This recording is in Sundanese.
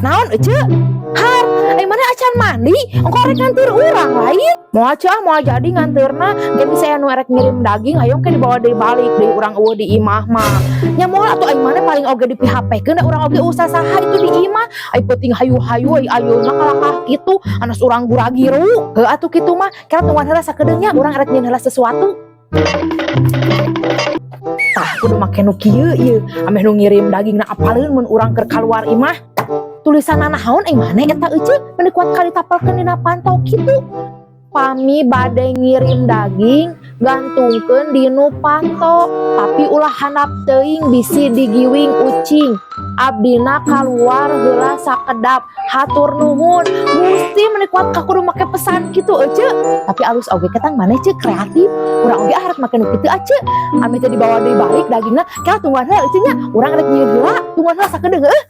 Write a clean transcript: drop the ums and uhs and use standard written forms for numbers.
Naon, Ece? Har, ai maneh acan mandi? Engko rek nganteur urang lain? Moal, Ceu, ah, moal jadi nganteurna. Ge bisa anu erek ngirim daging, ayo ke dibawa deui balik deui, urang euweuh di imah mah. Nya moal atuh, ai maneh paling oge di PHP-keun da urang oge usah saha itu di imah. Ai penting hayu-hayu, ai ayeuna kalakah kitu anas urang guragiru. Heuh atuh kitu mah, kira tungguan heula sakedeung nya, urang erek nyieun heula sesuatu. Tah, kudu make nu kieu ieu, ameh nu ngirim dagingna apaleun mun urang keur kaluar imah. Tulisan naon ai maneh eta, Ece? Meni kuat kali tapelkeun dina panto kitu. Pami bade ngirim daging, gantungkeun dinu panto, tapi ulah handap teuing, bisi digiwing ucing. Abdina kaluar heula sakedap, hatur nuhun. Gusti, meni kuat ka kudu make pesan kitu, Ece? Tapi alus oge ketang maneh, Ce, kreatif. Urang oge arek make nu kitu, Ece. Ameh teh dibawa deui balik dagingna. Kira tungguan heula, Ece, nya. Urang rek nyieun heula, tungguan heula sakedeung heuh.